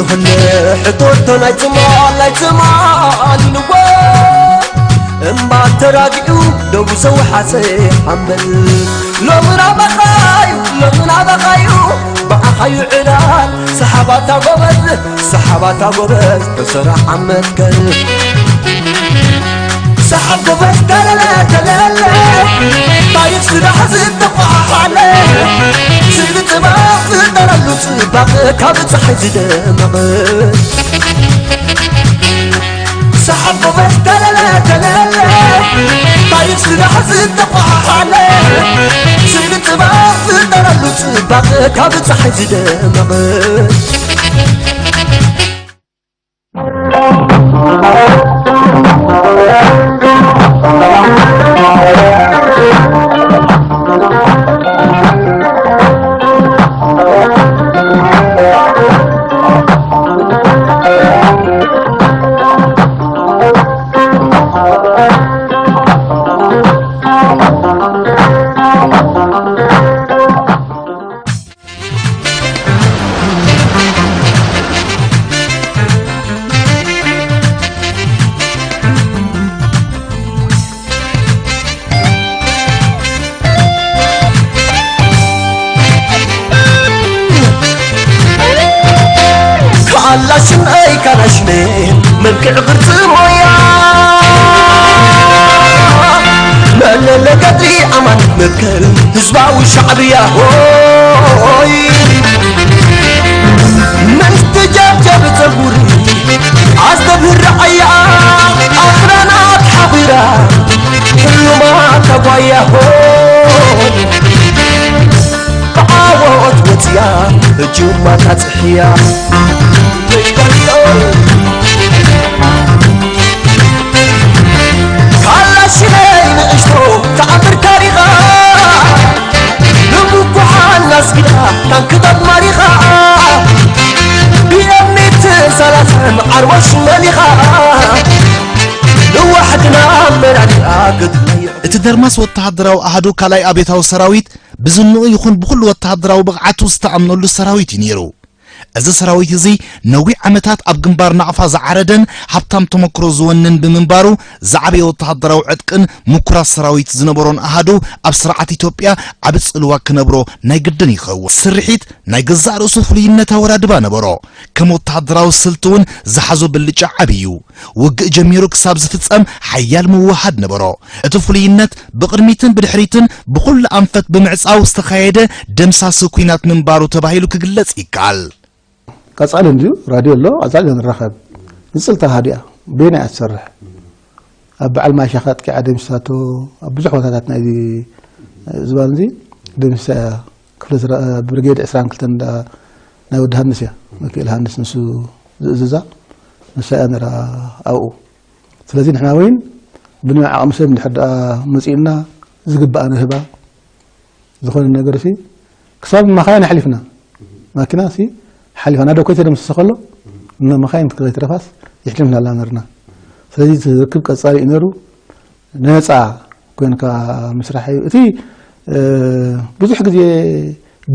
ሕቶቶ ናይ ትማል ናይ ትማል ኢልዎ እምባ ተራጊዑ ደቡ ሰውሓሰ ሓምበል ሎሚ ናባኻዩ ሎሚ ናባኻዩ ብኣኻዩ ዕላል ሰሓባታ ጎበዝ ሰሓባታ ጎበዝ ተሰራ ዓመት ከል ሰሓብ ጎበዝ ተለለ ተለለ ታሪኽ ስራሕ ዝተቋሓሓለ ስእሊ ጥበብ ዝጠረሉ ጽባቐ ካብ ጸሓይ ዝደመቐ ሰሓብ ጎበዝ ተለለ ተለለ ታሪኽ ስራሕ ዝተቋሓሓለ ስእሊ ጥበብ ዝጠረሉ ጽባቐ ካብ ጸሓይ ዝደመቐ ካላሽን ኣይ ካላሽን መልክዕ ቅርጺ ሞያ መለለ ገድሊ ኣማን መከል ህዝባዊ ሻዕብያ ሆይ ምስትጃብጃብ ጸጉሪ ኣስተብህር ረዓያ ኣኽራናት ሓጒራ ሕሉማት ኣጓያ ሆይ ብዓወት ወጽያ እጁማ ታጽሕያ ካላሽነይ ንእሽቶ ተኣምር ታሪኻ ንብኩሓን ኣስጊዳ ታንክታት ማሪኻ ብእምኒትን ሰላትን ዓርቦሽ መሊኻ ንዋሕድና መራዲኣ ገድለዮ እቲ ደርማስ ወተሃደራዊ ኣሃዱ ካልኣይ ኣብዮታዊ ሰራዊት ብዝንኡ ይኹን ብኹሉ ወተሃደራዊ ብቕዓቱ ዝተኣምነሉ ሰራዊት እዩ ነይሩ። እዚ ሰራዊት እዚ ነዊሕ ዓመታት ኣብ ግንባር ናቕፋ ዝዓረደን ሃብታም ተመክሮ ዝወንን ብምንባሩ ዝዓበየ ወተሃደራዊ ዕጥቅን ምኩራት ሰራዊት ዝነበሮን ኣሃዱ ኣብ ስርዓት ኢትዮጵያ ዓቢ ጽልዋ ክነብሮ ናይ ግድን ይኸውን። ስርሒት ናይ ገዛእ ርእሱ ፍሉይነት ኣወዳድባ ነበሮ። ከም ወተሃደራዊ ስልቲ እውን ዝሓዞ ብልጫ ዓቢ እዩ። ውግእ ጀሚሩ ክሳብ ዝፍጸም ሓያል ምውህሃድ ነበሮ። እቲ ፍሉይነት ብቕድሚትን ብድሕሪትን ብኹሉ ኣንፈት ብምዕጻው ዝተኻየደ ደምሳሲ ኲናት ምንባሩ ተባሂሉ ክግለጽ ይከኣል። ቀጻሊ እንድዩ ራድዮ ኣሎ፣ ቀጻሊ ንራኸብ። ንጽልታ ሃዲኣ በየናይ እያ ትሰርሕ? ኣብ በዓል ማይሻኻ ኣጥቂዓ ደምሲሳቶ፣ ኣብ ብዙሕ ቦታታት ናይዚ ዝባን እዚ ደምሲሳ እያ። ክፍለ ስራ-፣ ብርጌድ ዕስራን ክልተን እንዳ ናይ ወዲ ሃንስ እያ። ሚካኤል ሃንስ ንሱ ዝእዝዛ፣ ንሳ እያ ነራ ኣብኡ። ስለዚ ንሕና ወይን ብንዑ ዓቕሚ ሰብ እንድሕር ደኣ መጺኡና ዝግባኣ ንህባ። ዝኾነ ነገር ሲ ክሳብ መኻይን ኣሕሊፍና። ማኪና ሲ ሓሊፋ ናደው ከይተደምሰሰ ከሎ፣ እነ መኻይን ከይተረፋስ የሕሊፍና ኣላ ነርና። ስለዚ እቲ ርክብ ቀጻሊ እዩ ነሩ። ነጻ ኮንካ ምስራሕ እዩ። እቲ፣ እ፣ ብዙሕ ግዜ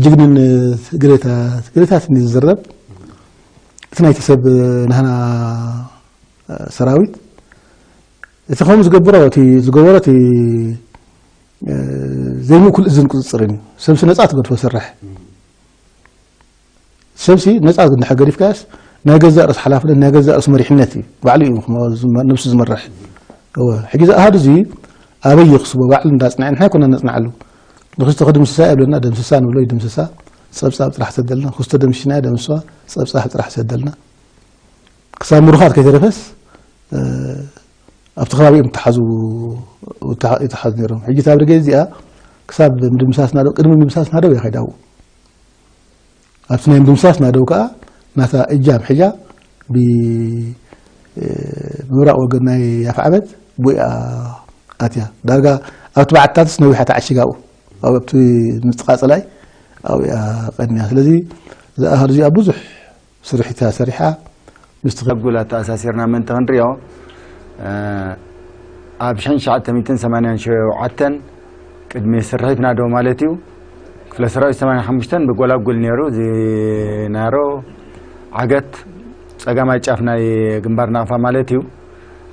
ጅግንነት፣ ግሬታት፣ ግሬታት እንዲ ዝዝረብ፣ እቲ ናይቲ ሰብ ናህና፣ እ፣ ሰራዊት፣ እቲ ከምኡ ዝገብሮ፣ እቲ ዝገበሮ፣ እቲ፣ እ፣ ዘይምእኩል እዝን ቁጽጽርን እዩ። ሰብሲ ነጻ ትገድፎ ዝሰርሕ። ሰብሲ ነጻ እንድሕር ገዲፍካዮስ፣ ናይ ገዛእ ርእሱ ሓላፍነት፣ ናይ ገዛእ ርእሱ መሪሕነት እዩ። ባዕሉ እዩ ዝመ-፣ ነብሱ ዝመርሕ። እወ፣ ሕጂ እዚ ኣሃዱ እዚ ኣበይ እዩ ክስቦ? ባዕሉ እንዳጽንዐ፣ ንሕና ኣይኮናን ነጽንዓሉ። ንኽስቶ ክድምስሳ እየ ብለና፣ ደምስሳ ንብሎ፣ ይድምስሳ። ጸብጻብ ጥራሕ ሰደልና። ክስቶ ደምሲስና፣ ደምስሳ፣ ጸብጻብ ጥራሕ ሰደልና። ክሳብ ምሩኻት ከይተረፈስ፣ እ፣ ኣብቲ ከባቢ እዮም ተሓዙ፣ ይተሓ-፣ ይተሓዙ ነይሮም። ሕጂ እታ ብርጌድ እዚኣ ክሳብ ምድምሳስ ናደው፣ ቅድሚ ምድምሳስ ናደው እያ ከይዳ ኣብኡ። ኣብቲ ናይ ምድምሳስ ናደው ከኣ ናታ እጃም ሒዛ ብ-፣ እ፣ ምብራቕ ወገን ናይ ኣፍዓበት ብኡ እያ ኣትያ። ዳርጋ ኣብቲ በዓትታትስ ነዊሓ ተዓሺጋ ኣብኡ። ኣብቲ ምጥቃ ጸላኢ ኣብኡ እያ ቀንያ። ስለዚ እዛ ኣሃዱ እዚኣ ብዙሕ ስርሒታ ሰሪሓ ምስቲ ኣጉል ኣተኣሳሲርና ምእንቲ ክንሪኦ፣ እ፣ ኣብ ሽሕን ትሽዓተ ሚእትን ሰማንያን ሸውዓተን ቅድሚ ስርሒት ናደው ማለት እዩ፣ ክፍለ ሰራዊት ሰማንያን ሓሙሽተን ብጎላጉል ነይሩ፣ ዚናሮ፣ ዓገት፣ ጸጋማይ ጫፍ ናይ ግንባር ናቕፋ ማለት እዩ።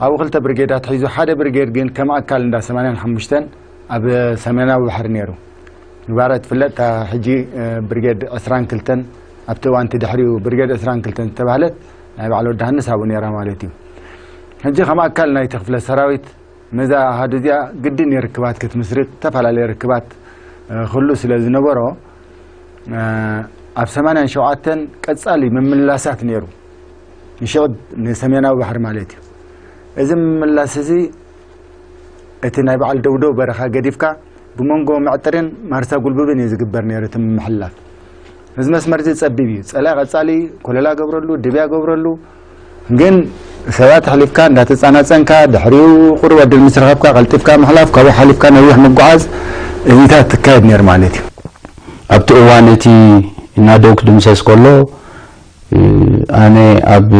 ኣብኡ ክልተ ብርጌዳት ሒዙ፣ ሓደ ብርጌድ ግን ከም ኣካል እንዳ ሰማንያን ሓሙሽተን ኣብ ሰሜናዊ ባሕሪ ነይሩ። ንባራ ትፍለጥ፣ እታ ሕጂ፣ እ፣ ብርጌድ ዕስራን ክልተን፣ ኣብቲ እዋንቲ ድሕሪኡ ብርጌድ ዕስራን ክልተን ዝተባህለት ናይ በዓል ወዲ ሃንስ ኣብኡ ነይራ ማለት እዩ። ሕጂ ከም ኣካል ናይቲ ክፍለ ሰራዊት ነዛ ኣሃዱ እዚኣ ግድን እዩ ርክባት ክትምስርት፣ ዝተፈላለየ ርክባት፣ እ፣ ክህሉ ስለ ዝነበሮ፣ እ፣ ኣብ ሰማንያን ሸውዓተን ቀጻሊ ምምላሳት ነይሩ። ንሽቕብ ንሰሜናዊ ባሕሪ ማለት እዩ። እዚ ምምላስ እዚ እቲ ናይ በዓል ደውደው በረኻ ገዲፍካ ብመንጎ መዕጥርን ማርሳ ጉልብብን እዩ ዝግበር ነይሩ እቲ ምምሕልላፍ። እዚ መስመር እዚ ጸቢብ እዩ። ጸላኢ ቀጻሊ ኮለላ ገብረሉ፣ ድብያ ገብረሉ። ግን ሰባት ኣሕሊፍካ እንዳተጻናጸንካ ድሕሪኡ ቁሩብ ዕድል ምስ ረኸብካ ቀልጢፍካ ምሕላፍ፣ ካብኡ ሓሊፍካ ነዊሕ ምጉዓዝ፣ እዚታት ትካየድ ነይሩ ማለት እዩ። ኣብቲ እዋን እቲ ናደው ክድምሰስ ከሎ፣ እ፣ ኣነ ኣብ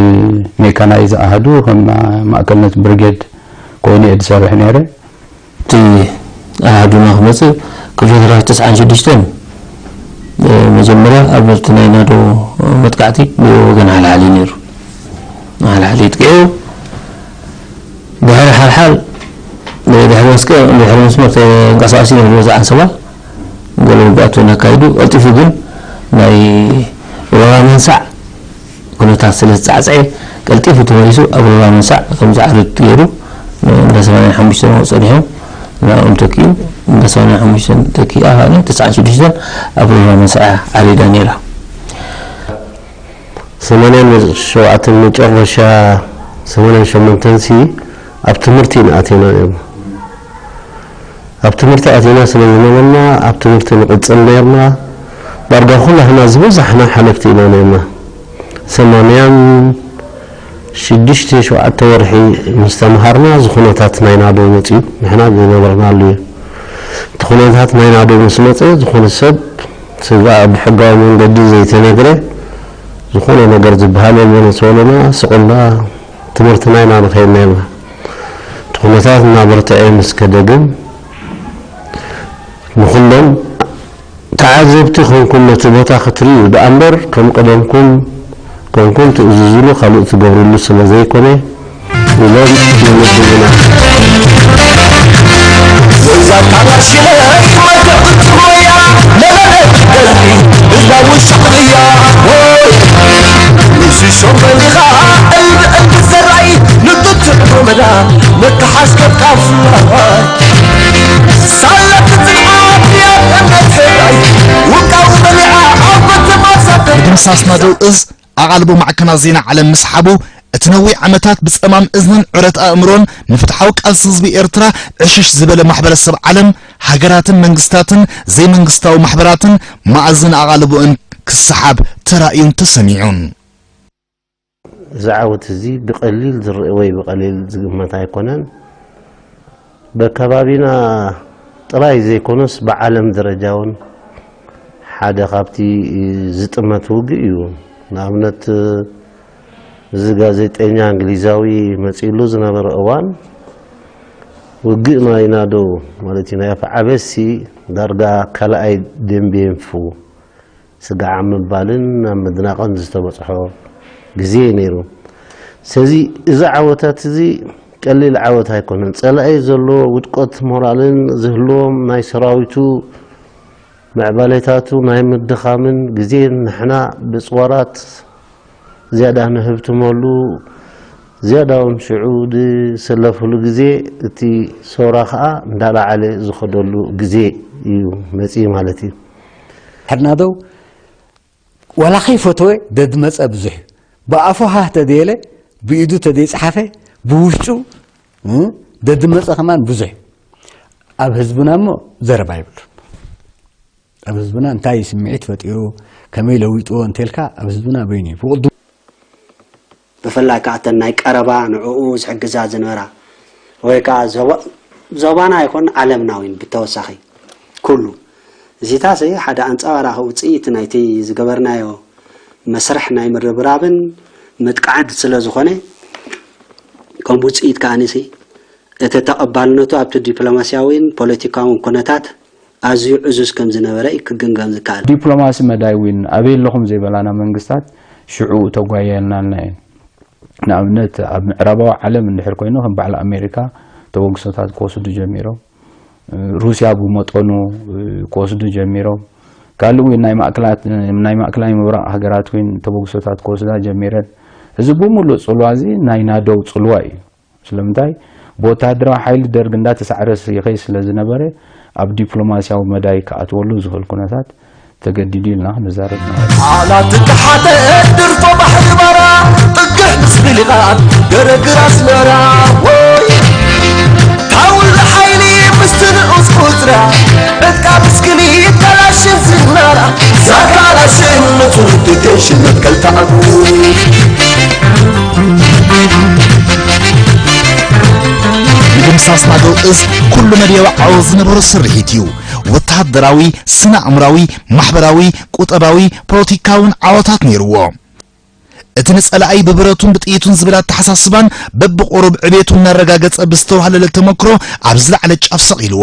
ሜካናይዝ ኣሃዱ ከም ማእከልነት ብርጌድ ኮይኑ እየ ዝሰርሕ ነይረ። እቲ ኣሃዱና ክመጽእ ክፍለ ሰራዊት ተስዓን ሽዱሽተን፣ እ፣ መጀመርያ ኣብ እቲ ናይ ናዶ መጥቃዕቲ ብወገን ሓልሓሊ ነይሩ። ሓልሓሊ ይጥቅዑ። ድሕሪ ሓልሓል፣ ድሕሪ መስቀ-፣ ድሕሪ መስመር ተንቀሳቐሲ ነይሩ በዛ ዓንሰባ። ገለ ውግኣት እውን ኣካይዱ። ቀልጢፉ ግን ናይ ወረራ መንሳዕ ኩነታት ስለ ዝጻዕጸዐ፣ ቀልጢፉ ተመሊሱ ኣብ ሩባ ምንሳዕ ከም ዝዓርድ ገይሩ፣ እንዳ ሰማንያን ሓሙሽተን ኣብኡ ጸኒሖም፣ ንዕኦም ተኪኡ፣ እንዳ ሰማንያን ሓሙሽተን ተኪኣ፣ ከኣ ተስዓን ሽዱሽተን ኣብ ሩባ ምንሳዕ ዓሪዳ ነይራ። ሰማንያን ሸውዓተን መጨረሻ ሰማንያን ሸሞንተን ሲ ኣብ ትምህርቲ ኢና ኣቲና ነርና። ኣብ ትምህርቲ ኣቲና ስለ ዝነበርና፣ ኣብ ትምህርቲ ንቕጽል ነርና። ዳርጋ ኩላህና ዝበዛሕና ሓለፍቲ ኢና ነርና። ሰማንያን ሽዱሽተ ሸውዓተ ወርሒ ምስ ተምሃርና፣ እዚ ኩነታት ናይ ናዶ መጽዩ፣ ንሕና ዝነበርናሉ እዩ። እቲ ኩነታት ናይ ናዶ ምስ መጸ፣ ዝኾነ ሰብ ስጋዕ ብሕጋዊ መንገዲ ዘይተነግረ፣ ዝኾነ ነገር ዝበሃል የለን። ምስ በለና፣ ስቕ ኢልና ትምህርትና ኢና ንኸይድ ነርና። እቲ ኩነታት እናበርትዐ ምስ ከደ ግን፣ ንኹሎም ተዓዘብቲ ኮንኩም ነቲ ቦታ ክትርእዩ ደኣ እምበር፣ ከም ቀደምኩም ኮንኩም ትእዝዝሉ ካልእ ትገብርሉ ስለ ዘይኮነ፣ ኢሎም ይምድቡና። ወይዛ ካላሽነይ መልክዕ ክትሞያ መለለ ትደሊ ህዝባዊ ሻዕብያ ወይ ንሱ ሾመሊኻ እልቢ እልቢ ዘራይ ንጡት ሮመዳ መተሓዝ ከብቃፍላ ሳላ ክትጽንዓት ያቀነት ሕራይ ውቃው በሊዓ ኣብ በተማሳተ ምድምሳስ ናደው እዝ ኣቓልቦ ማዕከናት ዜና ዓለም ምስሓቡ፣ እቲ ነዊሕ ዓመታት ብጸማም እዝንን ዕረት ኣእምሮን ንፍትሓዊ ቃልሲ ህዝቢ ኤርትራ ዕሽሽ ዝበለ ማሕበረሰብ ዓለም፣ ሃገራትን መንግስታትን ዘይመንግስታዊ ማሕበራትን ማእዝን ኣቓልቦእን ክሰሓብ ተራእዩን ተሰሚዑን። እዚ ዓወት እዚ ብቐሊል ዝረአ ወይ ብቐሊል ዝግመት ኣይኮነን። በከባቢና ጥራይ ዘይኮነስ ብዓለም ደረጃ እውን ሓደ ካብቲ ዝጥመት ውግእ እዩ። ንኣብነት እዚ ጋዜጠኛ እንግሊዛዊ መጺእሉ ዝነበረ እዋን ውግእ ናይ ናዶ ማለት እዩ ናይ ኣፍዓበሲ ዳርጋ ካልኣይ ደንቤንፉ ስጋዕ ምባልን ናብ ምድናቕን ዝተበጽሖ ግዜ እዩ ነይሩ። ስለዚ እዚ ዓወታት እዚ ቀሊል ዓወት ኣይኮነን። ጸላኢ ዘለዎ ውድቀት ሞራልን ዝህልዎም ናይ ሰራዊቱ ምዕባሌታቱ ናይ ምድኻምን ግዜ ንሕና ብጽዋራት ዝያዳ ንህብትመሉ ዝያዳ እውን ሽዑ ዝሰለፍሉ ግዜ እቲ ሰውራ ከዓ እንዳላዓለ ዝኸደሉ ግዜ እዩ መፅኢ ማለት እዩ። ሕድናደው ዋላ ከይፈተወ ደድመፀ ብዙሕ እዩ። ብኣፉ ሃህ ተደየለ ብኢዱ ተደይፀሓፈ ብውሽጡ እ፣ ደድመፀ ከማን ብዙሕ እዩ። ኣብ ህዝብና እሞ ዘረባ ይብሉን። ኣብ ህዝብና እንታይ ስምዒት ፈጢሩ ከመይ ለዊጥዎ እንተልካ ኣብ ህዝብና በይኑ እዩ ብቕዱ ብፍላይ ከዓ እተን ናይ ቀረባ ንዕኡ ዝሕግዛ ዝነበራ ወይ ከዓ ዞባና ይኹን ዓለምና እውን ብተወሳኺ ኩሉ እዚታሲ ሓደ ኣንፃባራኺ ውፅኢት ናይቲ ዝገበርናዮ መስርሕ ናይ ምርብራብን ምጥቃዕን ስለ ዝኾነ ከም ውፅኢት ከዓኒሲ እቲ ተቐባልነቱ ኣብቲ ዲፕሎማስያዊን ፖለቲካውን ኩነታት ኣዝዩ ዕዙዝ ከም ዝነበረ እዩ ክግምገም ዝከኣል። ዲፕሎማሲ መዳይ እውን ኣበይ ኣለኹም ዘይበላና መንግስታት ሽዑ ተጓየልናልና እየን። ንኣብነት ኣብ ምዕራባዊ ዓለም እንድሕር ኮይኑ ከም በዓል ኣሜሪካ ተበግሶታት ክወስዱ ጀሚሮም። ሩስያ ብመጠኑ ክወስዱ ጀሚሮም። ካልእ እውን ናይ ማእከላት ናይ ማእከላይ ምብራቕ ሃገራት እውን ተበግሶታት ክወስዳ ጀሚረን። እዚ ብምሉእ ጽልዋ እዚ ናይ ናደው ጽልዋ እዩ። ስለምንታይ ብወተሃደራዊ ሓይሊ ደርግ እንዳተሳዕረ ይኸይ ስለ ዝነበረ ኣብ ዲፕሎማስያዊ መዳይ ክኣትወሉ ዝኽእል ኩነታት ተገዲዱ ኢልና ክንዛረብ ንኽእል። ዓላት ተሓተ ድርቶ ባሕሪ ባራ ጥግሕ ምስ ብሊቓት ገረግር ኣስመራ ወይ ታውል ሓይሊ ምስቲ ንዑስ ቁፅራ በቃ ብስክሊት ካላሽን ዝናራ ዛካላሽን ንፁር ቴሽን መትከል ታዕቡ ምድምሳስ ናደው እዝ ኩሉ መድያዊ ዓወት ዝነበሮ ስርሒት እዩ። ወተሃደራዊ፣ ስነ ኣእምራዊ፣ ማሕበራዊ፣ ቁጠባዊ፣ ፖለቲካውን ዓወታት ነይርዎ። እቲ ንጸላኢ ብብረቱን ብጥይቱን ዝብል ኣተሓሳስባን በብቑሩብ ዕቤቱ እናረጋገጸ ብዝተዋህለለ ተመክሮ ኣብ ዝለዓለ ጫፍ ሰቒልዎ።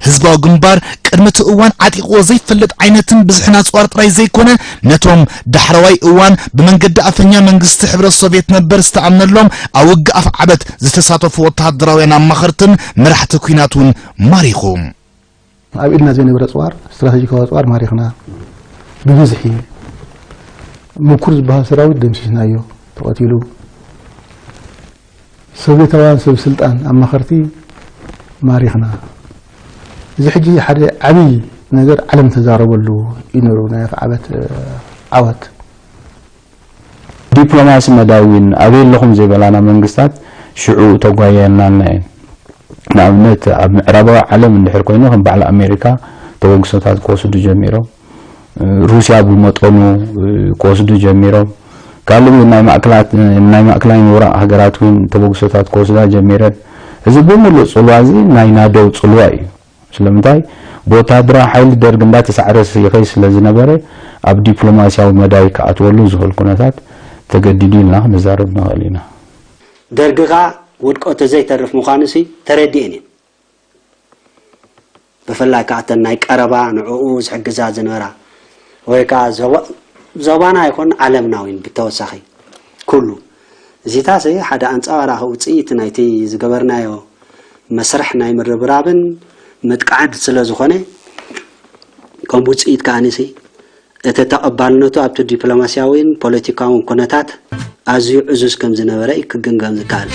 ህዝባዊ ግንባር ቅድሚ እቲ እዋን ዓጢቕዎ ዘይፈልጥ ዓይነትን ብዝሕን ኣጽዋር ጥራይ ዘይኮነ ነቶም ዳሕረዋይ እዋን ብመንገዲ ኣፈኛ መንግስቲ ሕብረት ሶቭየት ነበር ዝተኣምነሎም ኣብ ውግእ ኣፍዓበት ዝተሳተፉ ወተሃደራውያን ኣማኸርትን መራሕቲ ኲናት እውን ማሪኹ። ኣብ ኢድና ዘይነበረ ኣፅዋር፣ ስትራተጂካዊ ኣፅዋር ማሪኽና። ብብዝሒ ምኩር ዝበሃል ሰራዊት ደምሲስናዮ፣ ተቐቲሉ። ሶቪየታውያን ሰብ ስልጣን ኣማኸርቲ ማሪኽና። እዚ ሕጂ ሓደ ዓብዪ ነገር ዓለም ተዛረበሉ እዩ ነይሩ ናይ ኣፍዓበት ዓወት። ዲፕሎማሲ መዳዊን ኣበይ ኣለኹም ዘይበላና መንግስታት ሽዑ ተጓየናልና እየን። ንኣብነት ኣብ ምዕራባዊ ዓለም እንድሕር ኮይኑ ከም በዓል ኣሜሪካ ተበግሶታት ክወስዱ ጀሚሮም። ሩስያ ብመጠኑ ክወስዱ ጀሚሮም። ካልእ እውን ናይ ማእከላት ናይ ማእከላይ ምብራቕ ሃገራት እውን ተበግሶታት ክወስዳ ጀሚረን። እዚ ብምሉእ ጽልዋ እዚ ናይ ናደው ጽልዋ እዩ። ስለምንታይ ብወተሃደራዊ ሓይሊ ደርግ እንዳተሳዕረ ይኸይ ስለ ዝነበረ ኣብ ዲፕሎማስያዊ መዳይ ክኣትወሉ ዝኽእል ኩነታት ተገዲዱ ኢልና ክንዛረብ ንኽእል ኢና። ደርጊ ከኣ ውድቀቱ ዘይተርፍ ምዃኑሲ ተረዲኤን እየን። ብፍላይ ከኣ እተን ናይ ቀረባ ንዕኡ ዝሕግዛ ዝነበራ ወይ ከኣ ዞባና ይኹን ዓለምና እውን ብተወሳኺ ኩሉ እዚታሲ ሓደ ኣንጻባራኺ ውጽኢት ናይቲ ዝገበርናዮ መስርሕ ናይ ምርብራብን ምጥቃዕን ስለ ዝኾነ ከም ውጽኢት ከኣኒሲ እቲ ተቐባልነቱ ኣብቲ ዲፕሎማስያዊን ፖለቲካውን ኩነታት ኣዝዩ ዕዙዝ ከም ዝነበረ እዩ ክግምገም ዝከኣል።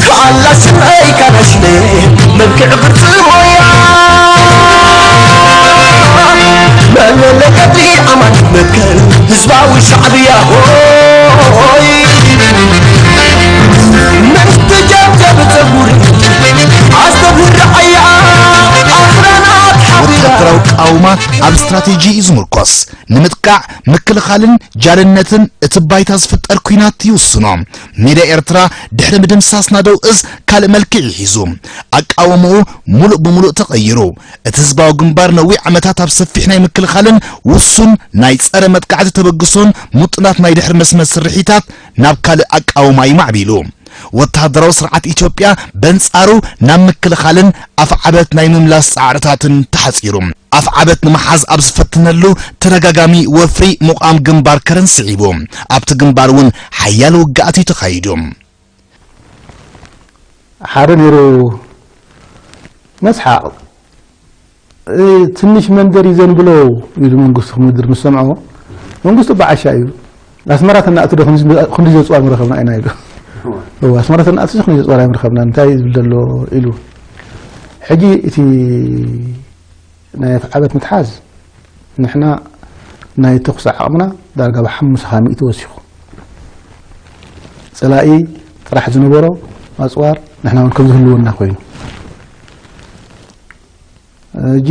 ከኣላ ስምዐይ ካላሽነ መልክዕ ቅርፂ ሞያ መለለ ቀድሪ ኣማን መትከል ህዝባዊ ሻዕብያ ሆይ ምስትጃብ ጸጉሪ ኣስተብህር ዓያ ኣኽራናት ሓቢራ ወታደራዊ ቃውማ ኣብ ስትራቴጂ እዩ ዝምርኮስ። ንምጥቃዕ፣ ምክልኻልን ጃልነትን እቲ ባይታ ዝፍጠር ኲናት ይውስኖ። ሜዳ ኤርትራ ድሕሪ ምድምሳስ ናደው እዝ ካልእ መልክዕ እዩ ሒዙ። ኣቃውምኡ ሙሉእ ብሙሉእ ተቐይሩ። እቲ ህዝባዊ ግንባር ነዊሕ ዓመታት ኣብ ሰፊሕ ናይ ምክልኻልን ውሱን ናይ ጸረ መጥቃዕቲ ተበግሶን ሙጥላት ናይ ድሕሪ መስመር ስርሒታት ናብ ካልእ ኣቃውማ እዩ ማዕቢሉ። ወተሃደራዊ ስርዓት ኢትዮጵያ በንጻሩ ናብ ምክልኻልን ኣፍዓበት ናይ ምምላስ ጻዕርታትን ተሓጺሩ። ኣፍዓበት ንምሓዝ ኣብ ዝፈትነሉ ተደጋጋሚ ወፍሪ ምቋም ግንባር ከረን ስዒቡ። ኣብቲ ግንባር እውን ሓያሎ ውግኣት እዩ ተኻይዱ። ሓደ ነይሩ መስሓቕ ትንሽ መንደር ይዘን ብለው ኢሉ መንግስቱ ክምድር ምስ ሰምዖ መንግስቱ በዓሻ እዩ ኣስመራ ተናእቱ ዶ ክንዲ ዘፅዋር ምረኸብና ኢና ኢሉ እዋ ኣስመራ ተናእቱ ክንዲ ዘፅዋር ኣይምረኸብና እንታይ ዝብል ዘሎ ኢሉ ሕጂ እቲ ናይ ኣፍዓበት ምትሓዝ ንሕና ናይ ተኩሲ ዓቕምና ዳርጋ ብሓሙሳ ሚእቲ ወሲኹ። ፀላኢ ጥራሕ ዝነበሮ ኣፅዋር ንሕና እውን ከም ዝህልወና ኮይኑ ሕጂ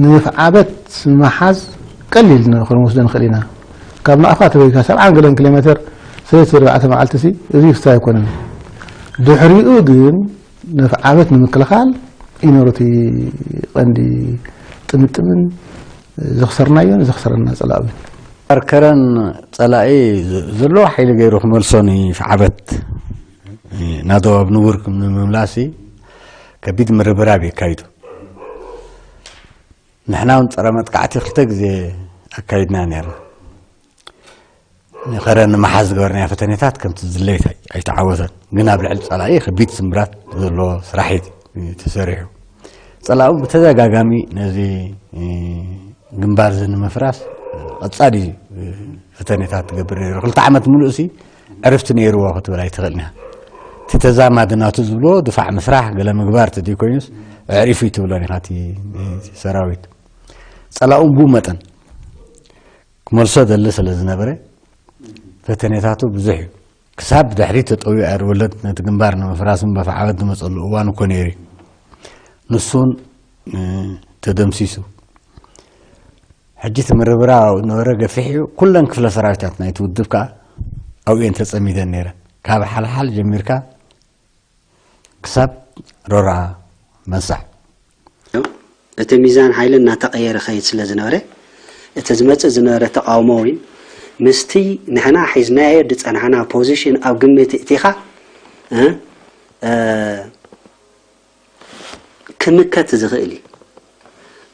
ንፍዓበት ምሓዝ ቀሊል ክንወስዶ ንኽእል ኢና። ካብ ናቕፋ ተበጊካ ሰብዓን ገለን ኪሎ ሜትር ሰለስተ ኣርባዕተ መዓልቲ ሲ እዚ ክስታይ ኣይኮነን። ድሕሪኡ ግን ነፍዓበት ንምክልኻል እዩ ነይሩ እቲ ቀንዲ ጥምጥምን ዘኽሰርናዮን ዘኽሰረና ጸላእዊን። ኣርከረን ጸላኢ ዘለዎ ሓይሊ ገይሩ ክመልሶ ንፍዓበት ናደው ኣብ ንቡር ንምምላስ ከቢድ ምርብራብ የካይዱ። ንሕና እውን ጸረ መጥቃዕቲ ክልተ ግዜ ኣካይድና ነርና። ንኸረን ንምሓዝ ዝገበርናዮ ፈተነታት ከምቲ ዝለይት ኣይተዓወተን። ግን ኣብ ልዕሊ ጸላኢ ከቢድ ስምብራት ዘለዎ ስራሕ እዩ ተሰሪሑ። ጸላኡ ብተደጋጋሚ ነዚ፣ እ፣ ግንባር እዚ ንምፍራስ ቀጻሊ፣ እ፣ ፈተነታት ትገብር ነይሩ። ክልተ ዓመት ምሉእ ሲ ዕርፍቲ ነይርዎ ክትብል ኣይትኽእልን ኢኻ። እቲ ተዛማዲ ናቱ ዝብሎ ድፋዕ ምስራሕ፣ ገለ ምግባር ተደይ ኮይኑስ፣ ኣዕሪፉ እዩ ትብሎን ኢኻ እቲ፣ እቲ ሰራዊት። ጸላኡ ብኡ መጠን ክመልሶ ደሊ ስለ ዝነበረ፣ ፈተነታቱ ብዙሕ እዩ። ክሳብ ድሕሪት ተጠውዩ ኣይርወለድ ነቲ ግንባር ንምፍራስን በፋዕበት ዝመጸሉ እዋን እኮ ነይሩ እዩ። ንሱን፣ እ፣ ተደምሲሱ። ሕጂ እቲ ምርብራብ ኣብኡ ዝነበረ ገፊሕ እዩ። ኩለን ክፍለ ሰራዊታት ናይቲ ውድብ ከኣ ኣብኡ እየን ተጸሚደን ነይረን። ካብ ሓልሓል ጀሚርካ ክሳብ ሮራ መንሳሕ። እቲ ሚዛን ሓይሊ እናተቐየረ ኸይድ ስለ ዝነበረ፣ እቲ ዝመጽእ ዝነበረ ተቓውሞ እውን ምስቲ ንሕና ሒዝናዮ ዝጸናሕና ፖዚሽን ኣብ ግምት እቲኻ፣ እ፣ እ፣ ክምከት ዝኽእል እዩ።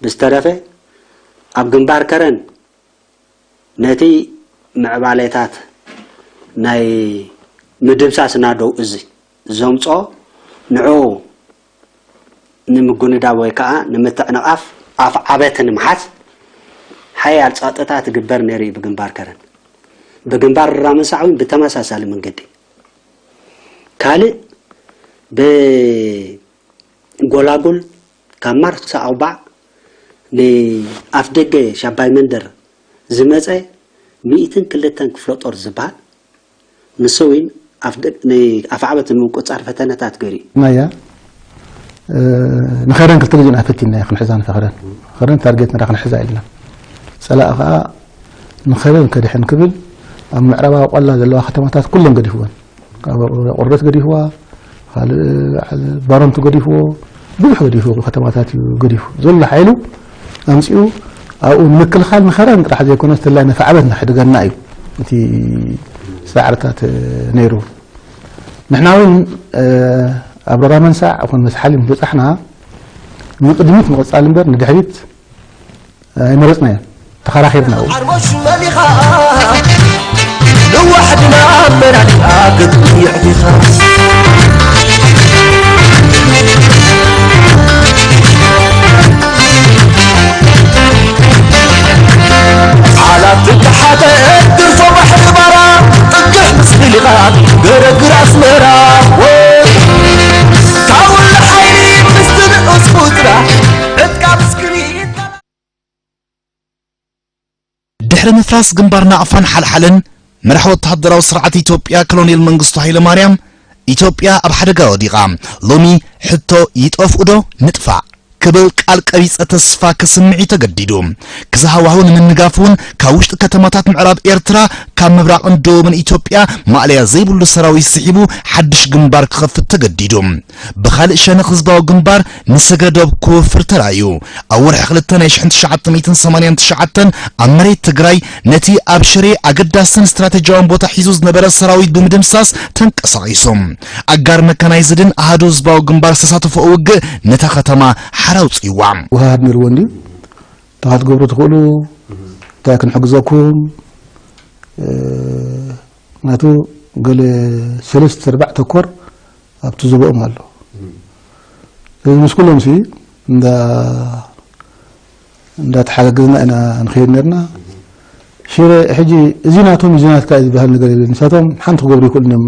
ብዝተረፈ ኣብ ግንባር ከረን ነቲ ምዕባሌታት ናይ ምድምሳስ ናደው እዚ ዘምጽኦ ንዕኡ ንምጉንዳብ ወይ ከዓ ንምትዕንቓፍ ኣፍ ዓበተ ንምሓዝ ሓያል ጸቕጥታ ትግበር ነይሩ እዩ ብግንባር ከረን። ብግንባር ራመንሳዕ እውን ብተመሳሳሊ መንገዲ። ካልእ ብጎላጉል ካብ ማር ክሳዕ ኣውባዕ ንኣፍ ደገ ሻባይ መንደር ዝመጸ ሚእትን ክልተን ክፍለ ጦር ዝበሃል ንሱ እውን ኣፍ ደ-፣ ን-፣ ኣፍ ዓበት ንምቁጻር ፈተነታት ገይሩ እዩ። ናያ፣ እ፣ ንኸረን ክልተ ግዜ ኢና ፈቲንናያ ክንሕዛ ንፈኽረን። ኸረን ታርጌት ንዳ ክንሕዛ ኢልና። ጸላኢ ኸኣ ንኸረን ከድሕን ክብል ኣብ ምዕራባዊ ቆላ ዘለዋ ከተማታት ኩለን ገዲፍወን። ካብ ቆርበት ገዲፍዋ፣ ካልእ በዓል ባረንቱ ገዲፍዎ፣ ብዙሕ ገዲፉ ከተማታት እዩ ገዲፉ። ዘሎ ሓይሉ ኣምጺኡ ኣብኡ ንምክልኻል ንኸረን ጥራሕ ዘይኮነስ ተላይ ነፋዕበት ንክሕድገና እዩ እቲ ጻዕርታት ነይሩ። ንሕና እውን፣ እ፣ ኣብ ሮራ መንሳዕ ኮን መስሓሊ ምስ በጻሕና ንቕድሚት ምቕጻል እምበር ንድሕሪት ኣይመረጽናዮን። ተኸራኺርና እውን። ዓርሞሽ መሊኻ ንዋሕድና ኣመራሪኣ ክትጥይዕ ዲኻ? ዓላት ትተሓተ ትርፎ ባሕሪ ባራ ጥግሕ ምስ ምሊኻ ገረግር ኣስመራ ወይ ታውል ሓይሊ ምስቲ ንዑስ ቁጽራ ዕጥቃ ብስክሪት ድሕሪ ምፍራስ ግንባር ናቕፋን ሓልሓልን፣ መራሒ ወተሃደራዊ ስርዓት ኢትዮጵያ ኮሎኔል መንግስቱ ሃይለማርያም፣ ኢትዮጵያ ኣብ ሓደጋ ወዲቓ፣ ሎሚ ሕቶ ይጠፍኡ ዶ ንጥፋእ ክብል ቃል ቀቢጸ ተስፋ ከስምዕ እዩ ተገዲዱ። ክዚ ሃዋህው ንምንጋፍ እውን ካብ ውሽጢ ከተማታት ምዕራብ ኤርትራ፣ ካብ ምብራቕን ደቡብን ኢትዮጵያ ማእለያ ዘይብሉ ሰራዊት ስሒቡ ሓድሽ ግንባር ክኸፍት ተገዲዱ። ብኻልእ ሸነኽ ህዝባዊ ግንባር ንስግረ ዶብ ክወፍር ተራእዩ። ኣብ ወርሒ ክልተ ናይ ሽሕን ትሽዓተ ሚእትን ሰማንያን ትሽዓተን ኣብ መሬት ትግራይ ነቲ ኣብ ሽሬ ኣገዳስን ስትራቴጂያውን ቦታ ሒዙ ዝነበረ ሰራዊት ብምድምሳስ ተንቀሳቒሱ። ኣጋር መካናይዝድን ኣሃዱ ህዝባዊ ግንባር ዝተሳተፈኦ ውግእ ነታ ከተማ ሓራ ኣውጺእዋ። ውሃሃድ ነይርዎ እንድዩ። እንታይ ክትገብሩ ትኽእሉ፣ እንታይ ክንሕግዘኩም፣ እ፣ ምኽንያቱ ገለ ሰለስተ ኣርባዕተ ኮር ኣብቲ ዞባኦም ኣሎ። ስለዚ ምስ ኩሎም ሲ እንዳ-፣ እንዳተሓጋገዝና ኢና ንኸይድ ነርና። ሽረ ሕጂ እዚ ናቶም እዚ ናትካ እዩ ዝበሃል ነገር የለን። ንሳቶም ሓንቲ ክገብሩ ይኽእሉ እዮም።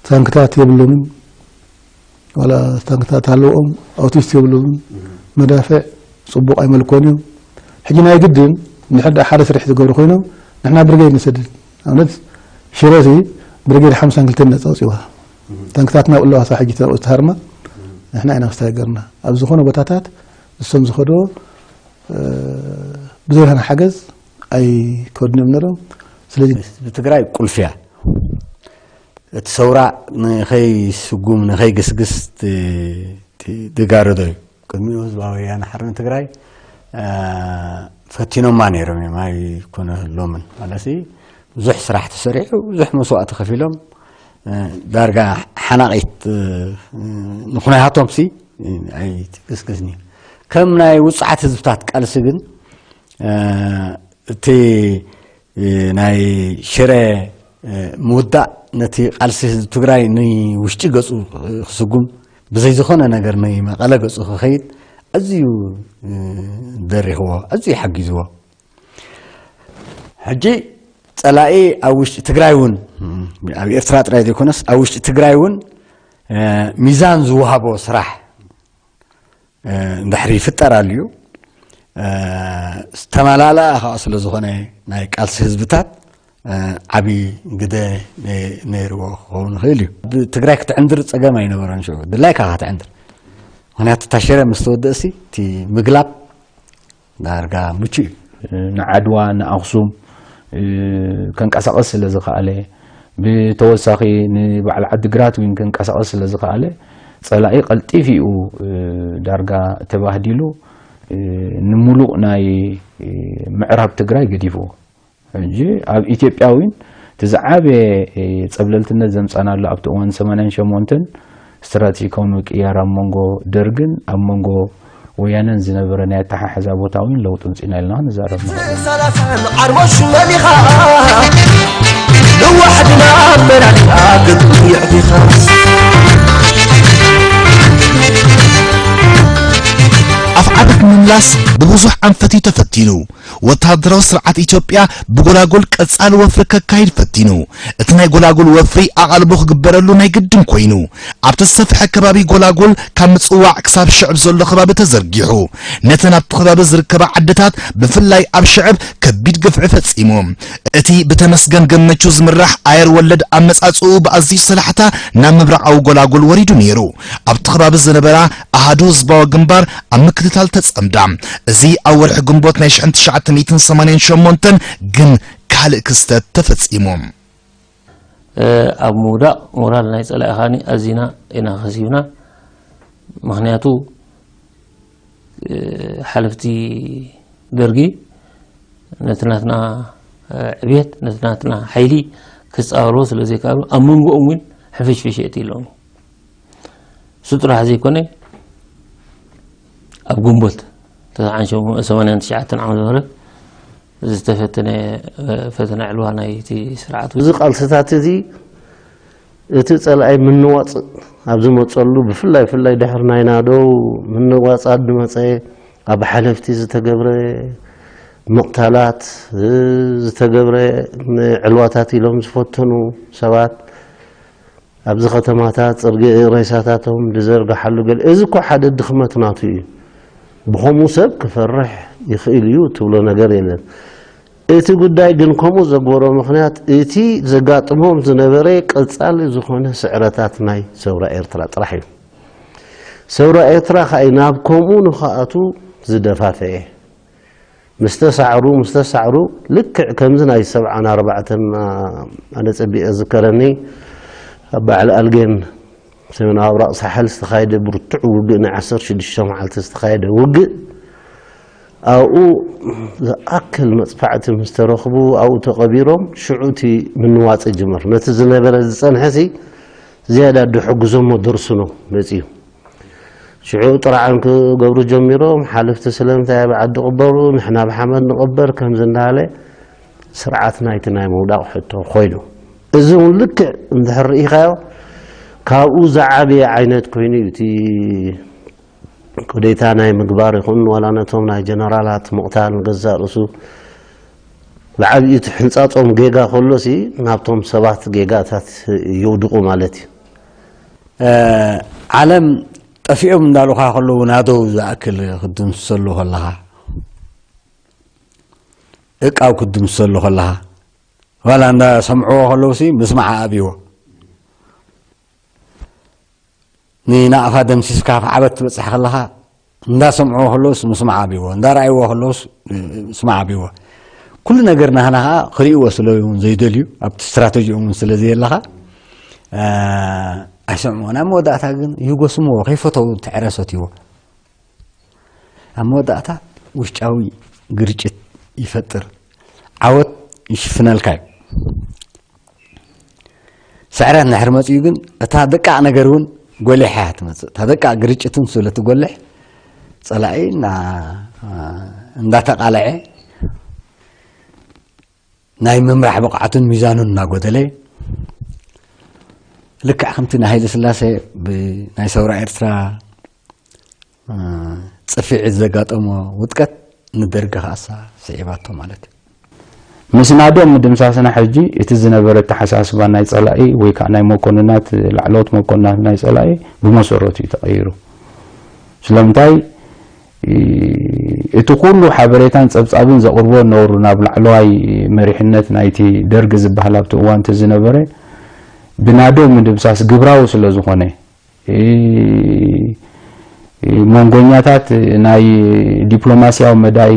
ታንክታት የብሎምን። ዋላ ታንክታት ኣለዎም፣ ኣውቲስት የብሎምን። መዳፍዕ ጽቡቕ ኣይመልኮን እዮም። ሕጂ ናይ ግድን እንድሕር ደኣ ሓደ ስርሒት ዝገብሩ ኮይኖም ንሕና ብርጌድ ንሰድድ። ንኣብነት ሽረ እዚ ብርጌድ ሓምሳን ክልተን ነጻ ኣውጺእዋ። ታንክታትና ኣለዋ ክሳብ ሕጂ ተሃርማ ንሕና ኢና ክስታይ ገርና። ኣብ ዝኾነ ቦታታት እሶም ዝኸድዎ፣ እ፣ ብዘይ ናህና ሓገዝ ኣይከድን እዮም ነይሮም። ስለዚ ብትግራይ ቁልፊ እያ። እቲ ሰውራ ንኸይስጉም ንኸይግስግስ ት-፣ ት-፣ ትጋረዶ እዩ። ቅድሚኡ ህዝባዊ ወያነ ሓርነት ትግራይ፣ እ፣ ፈቲኖማ ነይሮም እዮም፣ ኣይኮነሎምን። ማለትሲ ብዙሕ ስራሕ ተሰሪሑ፣ ብዙሕ መስዋእቲ ከፊሎም፣ እ፣ ዳርጋ ሓናቒት፣ እ፣ ንኹነታቶምሲ ኣይትግስግስን እዩ። ከም ናይ ውፅዓት ህዝብታት ቃልሲ ግን እቲ ናይ ሽረ ምውዳእ ነቲ ቃልሲ ህዝቢ ትግራይ ንውሽጢ ገፁ ክስጉም፣ ብዘይ ዝኾነ ነገር ንመቐለ ገፁ ክኸይድ ኣዝዩ ደሪኽዎ፣ ኣዝዩ ሓጊዝዎ። ሕጂ ፀላኢ ኣብ ውሽጢ ትግራይ እውን፣ ኣብ ኤርትራ ጥራይ ዘይኮነስ ኣብ ውሽጢ ትግራይ እውን ሚዛን ዝወሃቦ ስራሕ እንድሕሪ ይፍጠር ኣልዩ ዝተመላልኣ ከዓ ስለ ዝኾነ ናይ ቃልሲ ህዝብታት ዓብዪ ግደ ነይርዎ ክኸውን ይኽእል እዩ። ትግራይ ክትዕንድር ፀገም ኣይነበረን ሽዑ፣ ድላይካ ክትዕንድር። ምክንያቱ እታ ሽረ ምስ ተወደእሲ እቲ ምግላብ ዳርጋ ምቹ እዩ። ንዓድዋ ንኣኽሱም ከንቀሳቐስ ስለ ዝኸኣለ፣ ብተወሳኺ ንበዓል ዓዲግራት እውን ከንቀሳቐስ ስለ ዝኸኣለ፣ ፀላኢ ቀልጢፊኡ ዳርጋ ተባህዲሉ፣ ንሙሉእ ናይ ምዕራብ ትግራይ ገዲፍዎ። ሕጂ ኣብ ኢትዮጵያ እውን እቲ ዝዓበየ ፀብለልትነት ዘምፃናሉ ኣብቲ እዋን ሰማንያን ሸሞንተን ስትራቴጂካዊ ምቅያር ኣብ መንጎ ደርግን ኣብ መንጎ ወያነን ዝነበረ ናይ ኣተሓሕዛ ቦታ እውን ለውጢ ኣምፂና ኢልና ንዛረብ ንኽእል ኢና። ሰላሳን ዓርሞሽ መሊኻ ንዋሕድና ኣመላሊኣ ክትጥይዕ ዲኻ? ኣፍዓበት ምምላስ ብብዙሕ ኣንፈት እዩ ተፈቲኑ። ወተሃደራዊ ስርዓት ኢትዮጵያ ብጎላጉል ቀጻሊ ወፍሪ ከካይድ ፈቲኑ። እቲ ናይ ጎላጉል ወፍሪ ኣቓልቦ ክግበረሉ ናይ ግድን ኮይኑ፣ ኣብቲ ዝሰፍሐ ከባቢ ጎላጉል ካብ ምጽዋዕ ክሳብ ሽዕብ ዘሎ ከባቢ ተዘርጊሑ፣ ነተን ኣብቲ ከባቢ ዝርከባ ዓድታት ብፍላይ ኣብ ሽዕብ ከቢድ ግፍዒ ፈጺሙ። እቲ ብተመስገን ገመቹ ዝምራሕ ኣየር ወለድ ኣመጻጽኡ ብኣዝዩ ሰላሕታ ናብ ምብራቓዊ ጎላጉል ወሪዱ ነይሩ። ኣብቲ ከባቢ ዝነበራ ኣሃዱ ህዝባዊ ግንባር ኣብ ምክትታል ተጸምዳ። እዚ ኣብ ወርሒ ግንቦት ናይ ሽሕን ትሽዓተ ሚእትን ሰማንያን ሸሞንተን ግን ካልእ ክስተት ተፈጺሙ። ኣብ ምውዳቕ ሞራል ናይ ጸላኢ ኻኒ ኣዚና ኢና ከሲብና። ምኽንያቱ ሓለፍቲ ደርጊ ነቲ ናትና ዕብየት ነቲ ናትና ሓይሊ ክጻወርዎ ስለ ዘይከኣሉ ኣብ መንጎኦም እውን ሕፍሽፍሽ የእትይሎም እዩ። እሱ ጥራሕ ዘይኮነ ኣብ ግንቦት ተስዓን ሸሞንተን ዓመተ ምህረት ዝተፈተነ ፈተነ ዕልዋ ናይቲ ስርዓት እዚ ቃልስታት እዚ እቲ ጸላኢ ምንዋጽ ኣብ ዝመጸሉ ብፍላይ ብፍላይ ድሕሪ ናይ ናደው ምንዋጽ ኣድመጸ ኣብ ሓለፍቲ ዝተገብረ ምቕታላት ዝተገብረ ዕልዋታት ኢሎም ዝፈተኑ ሰባት ኣብዚ ከተማታት ጽርጊ ሬሳታቶም ዝዘርግሓሉ ገለ እዚ እኮ ሓደ ድኽመት ናቱ እዩ። ብኸምኡ ሰብ ክፈርሕ ይኽእል እዩ ትብሎ ነገር የለን። እቲ ጉዳይ ግን ከምኡ ዘግበሮ ምኽንያት እቲ ዘጋጥሞም ዝነበረ ቀጻሊ ዝኾነ ስዕረታት ናይ ሰውራ ኤርትራ ጥራሕ እዩ። ሰውራ ኤርትራ ከኣ እዩ ናብ ከምኡ ንኽኣቱ ዝደፋፍኤ። ምስ ተሳዕሩ ምስ ተሳዕሩ ልክዕ ከምዚ ናይ ሰብዓን ኣርባዕተን ኣነ ጸቢቐ ዝከረኒ ኣብ በዓል ኣልጌን ሰሜናዊ ኣብራቕ ሳሕል ዝተኻየደ ብርቱዕ ውግእ ናይ ዓሰርተ ሽዱሽተ መዓልቲ ዝተኻየደ ውግእ ኣብኡ ዝኣክል መፅፋዕቲ ምስ ተረኽቡ ኣብኡ ተቐቢሮም ሽዑ እቲ ምንዋፅ ይጅመር። ነቲ ዝነበረ ዝፀንሐሲ ዝያዳ ድሕግዞሞ ደርሱ ነው መፅዩ። ሽዑ ጥርዓን ክገብሩ ጀሚሮም። ሓለፍቲ ስለምንታይ ኣብ ዓዲ ቅበሩ ንሕና ብሓመድ ንቕበር ከምዚ እንዳለ ስርዓት ናይቲ ናይ ምውዳቕ ሕቶ ኮይኑ እዚ እውን ልክዕ እንድሕር ርኢኻዮ ካብኡ ዝዓበየ ዓይነት ኮይኑ እዩ እቲ ኩዴታ ናይ ምግባር ይኹን ዋላ ነቶም ናይ ጀነራላት ምቕታል ንገዛእ ርእሱ ብዓብዩ እቲ ሕንፃፆም ጌጋ ከሎሲ ናብቶም ሰባት ጌጋታት የውድቑ ማለት እዩ። ዓለም ጠፊኦም እንዳሉኻ ከለዉ ናደው ዝኣክል ክትድምስሰሉ ከለኻ እቃው ክትድምስሰሉ ከለኻ ዋላ እንዳሰምዕዎ ከለውሲ ምስማዕ ኣብይዎ ንናቕፋ ደምሲስካ ኣብ ዓበት ትበፅሕ ከለኻ እንዳሰምዕዎ ከለውስ ምስማዕ ኣብይዎ እንዳረኣይዎ ከለውስ ምስማዕ ኣብይዎ ኩሉ ነገር ናህና ከዓ ክርእይዎ ስለ እውን ዘይደልዩ ኣብቲ ስትራተጂኦም እውን ስለ ዘየለኻ ኣይሰምዕዎ ናብ መወዳእታ ግን ይጎስምዎ ከይፈተው ተዕረ ሰትይዎ ኣብ መወዳእታ ውሽጣዊ ግርጭት ይፈጥር ዓወት ይሽፍነልካ እዩ ስዕረት እንድሕር መፅኡ ግን እታ ደቃቕ ነገር እውን ጎሊሓ እያ ትመፅእ እታ ደቃቕ ግርጭት እውን ስለ ትጎልሕ ጸላኢ እና እንዳተቃለዐ ናይ ምምራሕ ብቕዓቱን ሚዛኑን እናጎደለ ልክዕ ከምቲ ንሃይለ ስላሴ ብናይ ሰውራ ኤርትራ ጽፍዒት ዘጋጠሞ ውድቀት ንደርጊ ከኣሳ ስዒባቶ ማለት እዩ። ምስ ናዶ ምድምሳስና ሕጂ እቲ ዝነበረ ኣተሓሳስባ ናይ ጸላኢ ወይ ከዓ ናይ መኮንናት ላዕለዎት መኮንናት ናይ ጸላኢ ብመሰረቱ እዩ ተቐይሩ። ስለምንታይ እቲ ኩሉ ሓበሬታን ጸብጻብን ዘቕርቦ ነበሩ ናብ ላዕለዋይ መሪሕነት ናይቲ ደርግ ዝበሃል ኣብቲ እዋን እቲ ዝነበረ ብናዶ ምድምሳስ ግብራዊ ስለ ዝኾነ መንጎኛታት ናይ ዲፕሎማሲያዊ መዳይ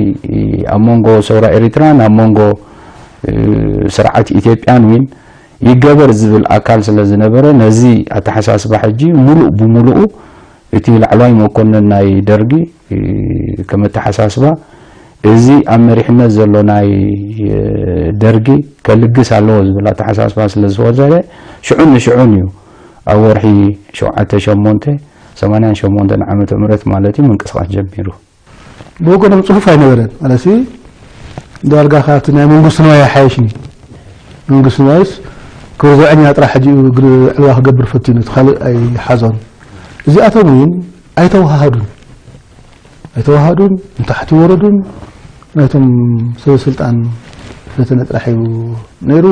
ኣብ መንጎ ሰውራ ኤሪትራን ኣብ መንጎ ስርዓት ኢትዮጵያን እውን ይገበር ዝብል ኣካል ስለ ዝነበረ ነዚ ኣተሓሳስባ ሕጂ ሙሉእ ብሙሉኡ እቲ ላዕለዋይ መኮንን ናይ ደርጊ ከም ኣተሓሳስባ እዚ ኣብ መሪሕነት ዘሎ ናይ ደርጊ ከልግስ ኣለዎ ዝብል ኣተሓሳስባ ስለ ዝፈጠረ ሽዑን ንሽዑን እዩ ኣብ ወርሒ ሸውዓተ ሸሞንተ ሰማንያን ሸሞንተን ዓመተ ምህረት ማለት እዩ ምንቅስቃስ ጀሚሩ። ብወገኖም ጽፉፍ ኣይነበረን። ማለትሲ ዳርጋ ካብቲ ናይ መንግስቲ ንዋይ ኣይሓየሽን እዩ። መንግስቲ ንዋይስ ክብሪ ዘብዐኛ ጥራሕ ሕጂ እዩ እግሪ ዕልዋ ክገብር ፈቲኑ፣ እቲ ካልእ ኣይሓዞን። እዚኣቶም እውን ኣይተወሃሃዱን። ኣይተወሃዱን፣ ንታሕቲ ወረዱን። ናይቶም ሰበ ስልጣን ፈተነ ጥራሕ እዩ ነይሩ።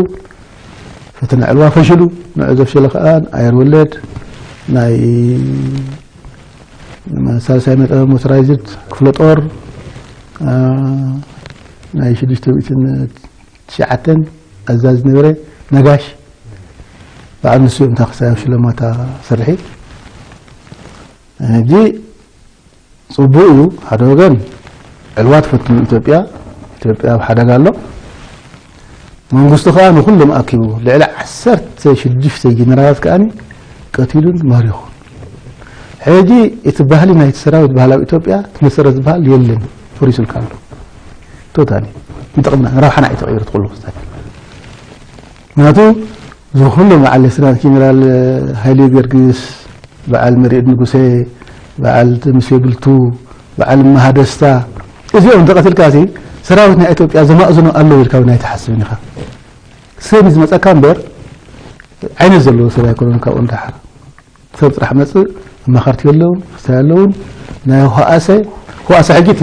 ፈተነ ዕልዋ ፈሽሉ። ንዑ ዘፍሸለ ከኣ ኣየር ወለድ ናይ ሳልሳይ መጠ ሞተራይዝድ ክፍለ ጦር፣ አ፣ ናይ ሽዱሽተ ሚእትን ትሽዓተን ኣዛዚ ነበረ ነጋሽ። በዓል ንሱ እዮም እታ ክሳብ ሽለማታ ሰርሒ። ሕጂ ጽቡቕ እዩ፣ ሓደ ወገን ዕልዋ ትፈትኑ ኢትዮጵያ፣ ኢትዮጵያ ኣብ ሓደጋ ኣሎ። መንግስቱ ከኣ ንኹሎም ኣኪቡ ልዕሊ ዓሰርተ ሽዱሽተ ጀነራላት ከኣ ቀቲሉን ማሪኹን። ሕጂ እቲ ባህሊ ናይቲ ሰራዊት ባህላዊ ኢትዮጵያ እቲ መሰረት ዝበሃል የለን፣ ፈሪሱልካ ኣሎ። ቶታሊ ንጥቕምና ንረብሓና እዩ ተቐይሩ እቲ ኩሉ ክስታት። ምክንያቱ እዚ ኩሉ በዓል ሌተናል ጀነራል ሃይለ ጊዮርጊስ፣ በዓል መርዕድ ንጉሴ፣ በዓል ተምሴ ብልቱ፣ በዓል እመሃ ደስታ፣ እዚኦም እንተቐቲልካ እዚ ሰራዊት ናይ ኢትዮጵያ ዘማእዝኖ ኣለዉ ኢልካ እውን ኣይትሓስብን ኢኻ። ሰብ እዩ ዝመፀካ እምበር ዓይነት ዘለዎ ሰብ ኣይኮነን። ካብኦም ደሓር ሰብ ጥራሕ መፅእ፣ ኣማኸርቲ የለውን፣ ክስታይ ኣለውን። ናይ ህዋሰ ህዋሰ ሕጂ እቲ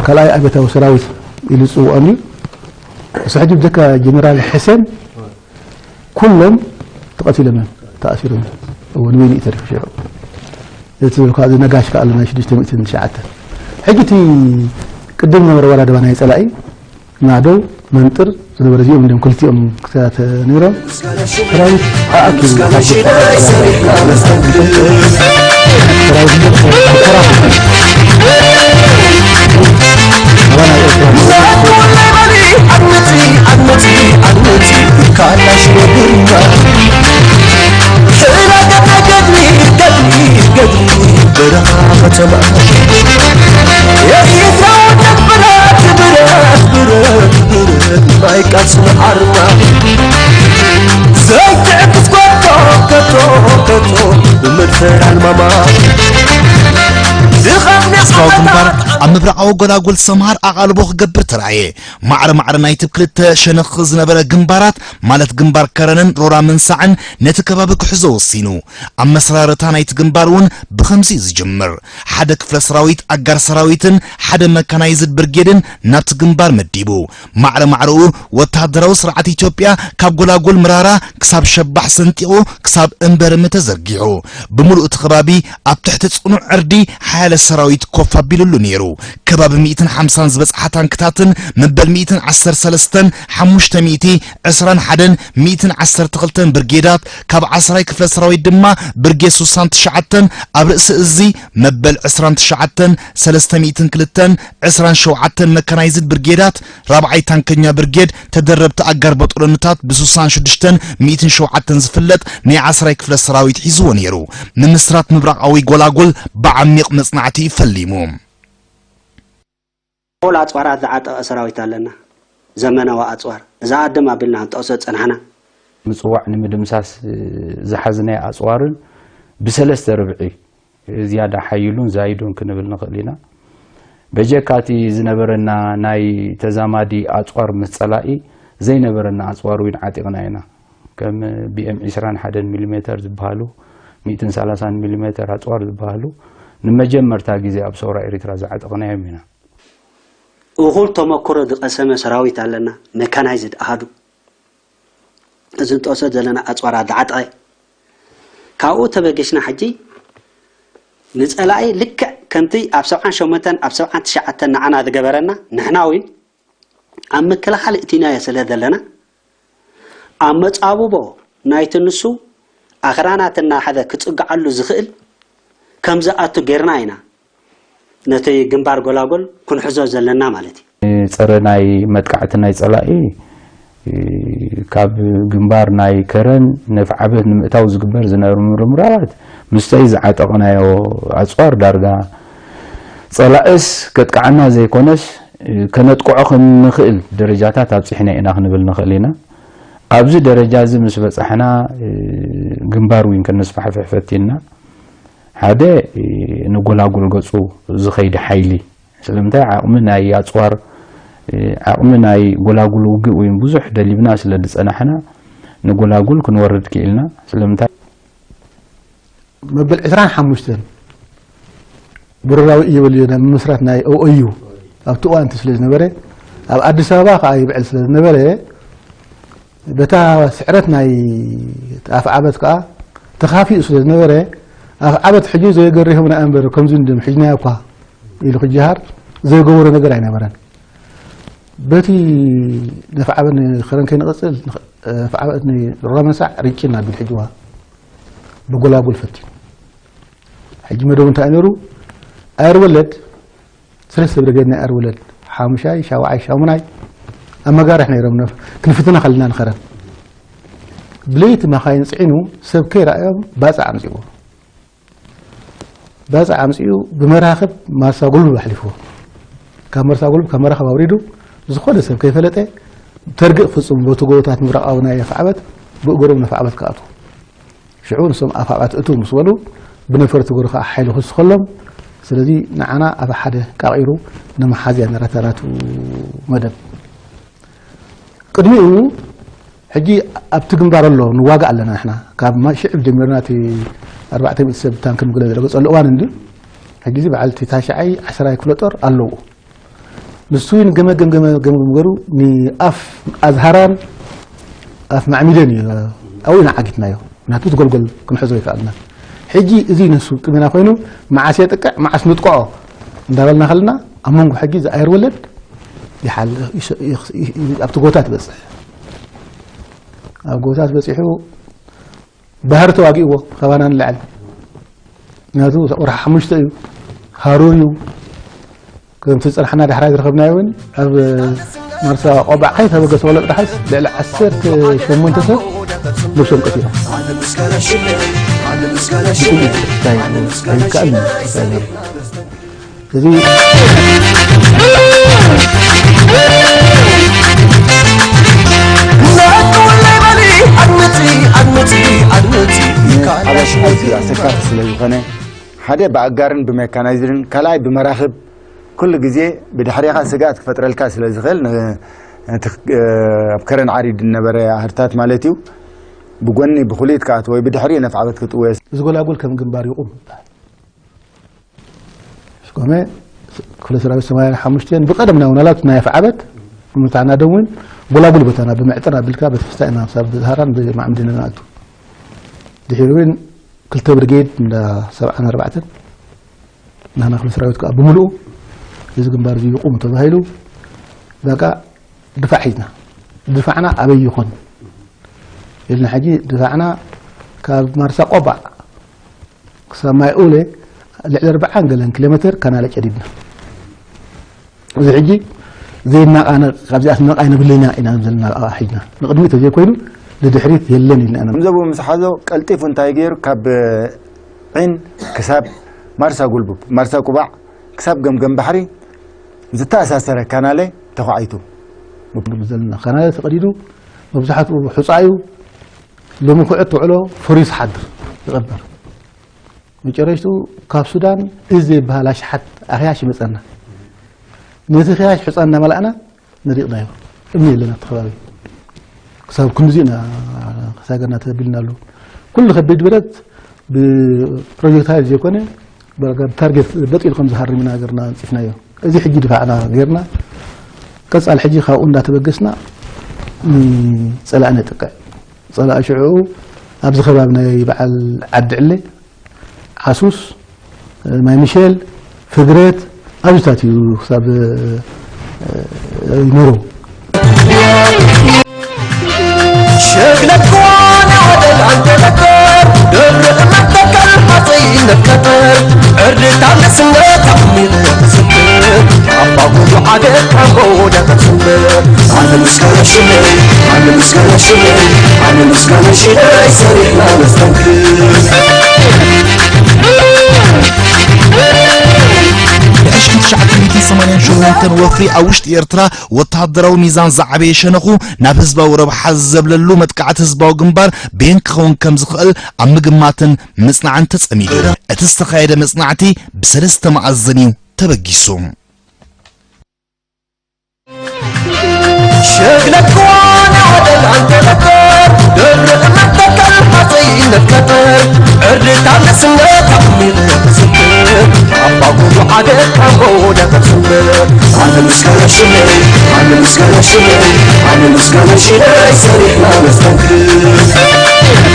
ካልኣይ ኣብዮታዊ ሰራዊት ኢሉ ዝፅውዖም እዩ። እሱ ሕጂ ብጀካ ጀነራል ሕሴን ኩሎም ተቐቲሎም እዮም፣ ተኣሲሮም እዮም። እወ፣ ንበይኑ እዩ ተሪፉ ሽዑ። እቲ ዝብልካ እዚ ነጋሽ ከኣ ኣሎ ናይ ሽዱሽተ ሚእትን ትሽዓተን። ሕጂ እቲ ቅድም ዝነበረ ወራደባ ናይ ጸላኢ ናዶ መንጥር ዝነበረ እዚኦም እንዲኦም ክልቲኦም ክስታያት ነይሮም። ሰራዊት ኣኣኪቡ ኣብ ምብራቓዊ ጎላጉል ሰምሃር ኣቓልቦ ክገብር ተራእየ። ማዕረ ማዕረ ናይቲ ብክልተ ሸነኽ ዝነበረ ግንባራት፣ ማለት ግንባር ከረንን ሮራ መንሳዕን፣ ነቲ ከባቢ ክሕዞ ወሲኑ። ኣመሰራርታ ናይቲ ግንባር እውን ብኸምዚ እዩ ዝጅምር። ሓደ ክፍለ ሰራዊት ኣጋር ሰራዊትን ሓደ መካናይዝድ ብርጌድን ናብቲ ግንባር መዲቡ። ማዕረ ማዕረኡ ወተሃደራዊ ስርዓት ኢትዮጵያ ካብ ጎላጉል ምራራ ክሳብ ሸባሕ ሰንጢቑ ክሳብ እምበርሚ ተዘርጊሑ። ብምሉእ እቲ ከባቢ ኣብ ትሕቲ ጽኑዕ ዕርዲ ሓያለ ሰራዊት ኮፍ ኣቢሉሉ ነይሩ። ከባቢ ሚእትን ሓምሳን ዝበጽሓ ታንክታትን መበል ሚእትን ዓሰርተ ሰለስተን ሓሙሽተ ሚእቲ ዕስራን ሓደን ሚእትን ዓሰርተ ክልተን ብርጌዳት ካብ ዓስራይ ክፍለ ሰራዊት ድማ ብርጌድ ስሳን ትሽዓተን ኣብ ርእሲ እዚ መበል ዕስራን ትሽዓተን ሰለስተ ሚእትን ክልተን ዕስራን ሸውዓተን መካናይዝድ ብርጌዳት ራብዓይ ታንከኛ ብርጌድ ተደረብቲ ኣጋር በጦሎንታት ብስሳን ሽዱሽተን ሚእትን ሸውዓተን ዝፍለጥ ናይ ዓስራይ ክፍለ ሰራዊት ሒዝዎ ነይሩ። ምምስራት ምብራቓዊ ጎላጉል ብዓሚቕ መጽናዕቲ እዩ ፈሊሙ። ኦል ኣጽዋራት ዝዓጠቐ ሰራዊት ኣለና። ዘመናዊ ኣጽዋር እዛ ኣደም ኣቢልና ክንጠቕሶ ዝጸናሕና። ምጽዋዕ ንምድምሳስ ዝሓዝናዮ ኣጽዋርን ብሰለስተ ርብዒ ዝያዳ ሓይሉን ዛይዱን ክንብል ንኽእል ኢና። በጀካ እቲ ዝነበረና ናይ ተዛማዲ ኣጽዋር ምስ ጸላኢ ዘይነበረና ኣጽዋር እውን ዓጢቕና ኢና። ከም ቢ ኤም ዕስራን ሓደን ሚሊሜተር ዝበሃሉ፣ ሚእትን ሰላሳን ሚሊሜተር ኣጽዋር ዝበሃሉ ንመጀመርታ ግዜ ኣብ ሰውራ ኤሪትራ ዝዓጠቕናዮም ኢና። እኹል ተመክሮ ዝቐሰመ ሰራዊት ኣለና፣ መካናይዝድ ኣሃዱ። እዚ ንጠቕሶ ዘለና ኣፅዋር ኣዳዓጠቐ። ካብኡ ተበገሽና ሕጂ ንፀላኢ ልክዕ ከምቲ ኣብ ሰብዓን ሸሞንተን ኣብ ሰብዓን ትሽዓተን ንዓና ዝገበረና ንሕና እውን ኣብ ምክልኻል እቲናዮ ስለ ዘለና ኣብ መፃብቦ ናይቲ ንሱ ኣኽራናት እናሓዘ ክፅግዓሉ ዝኽእል ከም ዝኣቱ ጌርና ኢና ነቲ ግንባር ጎላጎል ክንሕዞ ዘለና ማለት እዩ። ጸረ ናይ መጥቃዕቲ ናይ ጸላኢ ካብ ግንባር ናይ ከረን ነፍዓበት ንምእታው ዝግበር ዝነበሩ ምርምራት ምስቲ ዝዓጠቕናዮ ኣጽዋር ዳርጋ ጸላእስ ከጥቅዓና ዘይኮነስ ከነጥቅዖ ከም ንኽእል ደረጃታት ኣብጺሕና ኢና ክንብል ንኽእል ኢና። ኣብዚ ደረጃ እዚ ምስ በጻሕና ግንባር እውን ከነስፋሕፍሕ ፈቲንና። ሓደ ንጎላጉል ገጹ ዝኸይድ ሓይሊ ስለምንታይ ዓቕሚ ናይ ኣጽዋር ዓቕሚ ናይ ጎላጉል ውግእ እውን ብዙሕ ደሊብና ስለ ዝጸናሕና ንጎላጉል ክንወርድ ክኢልና ስለምንታይ መበል ዕስራን ሓሙሽተን ብሩራዊ እዩ በልዮ ናይ ምምስራት ናይ ኦኦዩ ኣብቲ እዋንቲ ስለ ዝነበረ ኣብ ኣዲስ ኣበባ ከዓ ይብዕል ስለ ዝነበረ በታ ስዕረት ናይ ኣፍዓበት ከዓ ተኻፊኡ ስለ ዝነበረ ኣፍዓበት ሕጂ ዘየገሪሆምና እምበር ከምዚ እንድም ሕጅናዮ እኳ ኢሉ ክጀሃር ዘይገበሮ ነገር ኣይነበረን። በቲ ነፍዓበት ንኸረን ከይንቐፅል ነፍዓበት ንረመሳዕ ሪጭና ቢል ሕጅዋ ብጎላጉል ፈቲኑ ሕጂ መደቡ እንታይ ነሩ ኣየር ወለድ ሰለስተ ብርጌድ ናይ ኣየር ወለድ ሓሙሻይ ሻውዓይ ሻሙናይ ኣብ መጋርሕ ነይሮም ክንፍትና ከልና ንኸረን ብለይቲ መኻይን ፅዒኑ ሰብ ከይረኣዮም ባፅዕ ኣምፅዎ ባፅዕ ኣምፅኡ ብመራኽብ ማርሳ ጉልብ ኣሕሊፍዎ ካብ መርሳ ጉልብ ካብ መራኽብ ኣውሪዱ ዝኾነ ሰብ ከይፈለጠ ተርግእ ፍፁም በቲ ጎቦታት ምብራቓዊ ናይ ኣፍዓበት ብእግሮም ነፍዓበት ክኣትዉ ሽዑ ንሶም ኣፍዓበት እትው ምስ በሉ ብነፈርቲ እግሩ ከዓ ሓይሊ ክውስኸሎም ስለዚ ንዓና ኣብ ሓደ ቃቒሩ ንምሓዝ እያ ነራታ ናቱ መደብ ቅድሚኡ ሕጂ ኣብቲ ግንባር ኣሎ ንዋጋእ ኣለና ንሕና ካብ ሽዕብ ጀሚርና እቲ ኣርባዕተ ሚእቲ ሰብ ታንክ ምግለ ዝረገፀሉ እዋን እንዲ ሕጂ እዚ በዓል እቲ ታሽዓይ ዓስራይ ክፍለ ጦር ኣለዎ ንሱ እውን ገመገም ገመገም ገሩ ንኣፍ ኣዝሃራን ኣፍ ማዕሚደን እዩ ኣብኡ ኢና ዓጊትናዮ ምክንያቱ ዝጎልጎል ክንሕዞ ይከኣልና ሕጂ እዚ ነሱ ቅድሜና ኮይኑ መዓስ የጥቅዕ መዓስ ንጥቅዖ እንዳበልና ከለና ኣብ መንጎ ሕጂ እዚ ኣየር ወለድ ይሓል ኣብቲ ጎታ ትበፅሕ ኣብ ጎታ ትበፂሑ ባህሪ ተዋጊእዎ ካባና ንላዕሊ ምክንያቱ ወርሒ ሓሙሽተ እዩ ሃሩር እዩ ከምቲ ዝፀናሕና ዳሕራይ ዝረኸብናዮ እውን ኣብ ማርሳ ቆባዕ ከይተበገሰ ወለቅ ደሓስ ልዕሊ ዓሰርተ ሸሞንተ ሰብ ነብሶም ቀቲሎም ኣይከኣልን እዚ ኣሰካፊ ስለ ዝኾነ ሓደ ብኣጋርን ብሜካናይዝድን ካልኣይ ብመራኽብ ኩሉ ግዜ ብድሕሬኻ ስግኣት ክፈጥረልካ ስለ ዝኽእል ኣብ ከረን ዓሪድ ዝነበረ ኣህርታት ማለት እዩ ብጎኒ ብኹሊት ክኣት ወይ ብድሕሪ ነፍዓበት ክጥወ እዚ ጎላጉል ከም ግንባር ይቑም ይበሃል ስኮመ ክፍለ ሰራዊት ሰማንያን ሓሙሽተን ብቐደም ናይ ወናላት ናይ ኣፍዓበት ምታና ደውን ጎላጉል ቦታና ብምዕጥር ኣቢልካ በቲ ክስታይ ኢና ክሳብ ብዝሃራን ብማዕምድን ንኣቱ ድሒሩ እውን ክልተ ብርጌድ እንዳ ሰብዓን ኣርባዕተን ናህና ክፍለ ሰራዊት ከዓ ብምልኡ እዚ ግንባር እዚ ይቁም ተባሂሉ በቃ ድፋዕ ሒዝና ድፋዕና ኣበይ ይኾን ኢልና ሕጂ ድፋዕና ካብ ማርሳ ቆባዕ ክሳብ ማይ ኡለ ልዕሊ ኣርብዓን ገለን ኪሎ ሜትር ካናለ ጨዲድና እዚ ሕጂ ዘይናቃነቅ ካብዚኣስ ነቃይ ንብለና ኢና ዘለና ኣብኣ ሒድና ንቅድሚት ተዘይኮይኑ ንድሕሪት የለን ኢልና ኢና። ገንዘቡ ምስ ሓዞ ቀልጢፉ እንታይ ገይሩ ካብ ዒን ክሳብ ማርሳ ጉልቡብ ማርሳ ቁባዕ ክሳብ ገምገም ባሕሪ ዝተኣሳሰረ ካናለ ተኳዒቱ። ዘለና ካናለ ተቀዲዱ መብዛሕትኡ ሑፃ እዩ። ሎሚ ኩዕት ትውዕሎ ፈሪሱ ሓድር ይቐበር። መጨረሽቱ ካብ ሱዳን እዚ ዘይበሃል ኣሽሓት ኣኽያሽ ይመፀና። ነቲ ኽያሽ ሑፃ እናመላእና ነዲቕናዮ። እምኒ የለን ኣብቲ ከባቢ። ክሳብ ክንድዚ ኢና ክሳገርና ተቢልና ኣሎ። ኩሉ ከቢድ ብረት ብፕሮጀክታይል ዘይኮነ ብታርጌት በጢሉ ከም ዝሃርም ኢና ሃገርና ኣንፂፍናዮ። እዚ ሕጂ ድፋዕና ጌርና ቀፃል ሕጂ ካብኡ እንዳተበገስና ጸላእ ነጥቅዕ። ጸላእ ሽዑ ኣብዚ ከባቢ ናይ በዓል ዓዲ ዕለ፣ ዓሱስ፣ ማይ ሚሸል፣ ፍግረት ኣብዚታት እዩ ክሳብ ይመረው። ሸግለት ከዋነ ወደል ኣንተ ነበር ደርቅ መተከል ሓፀይ ነከተል ዕርድታ ለስነት ኣሚር ዝክር ኣባ ጉዱ ዓደ ካምቦ ወደ ተስምር ኣነ ምስጋና ሽመይ ኣነ ምስጋና ሽመይ ኣነ ምስጋና ሽመይ ሰሪሕና ነስተንክር ብሕሽኪ ትሽዓተ ሚእቲ ሰማንያን ሸሞንተን ወፍሪ ኣብ ውሽጢ ኤርትራ ወተሃደራዊ ሚዛን ዝዓበየ ሸነኹ ናብ ህዝባዊ ረብሓ ዘብለሉ መጥቃዕቲ ህዝባዊ ግንባር ብየን ክኸውን ከም ዝኽእል ኣብ ምግማትን ምጽናዕን ተጸሚዱ። እቲ ዝተኻየደ መጽናዕቲ ብሰለስተ መኣዝን እዩ ተበጊሱ። ሸግለት ክዋነ ወደል ኣንተ ነበር ደርቅ መተከል ሓፀይነት ከበር ዕርድታ ንስነት ኣሚር ዝክር ኣባ ጉዱ ዓደ ካምቦ ወደ ተስምር ኣነ ምስጋና ሽመይ ኣነ ምስጋና ሽመይ ኣነ ምስጋና ሽመይ ሰሪሕና ነስተንክር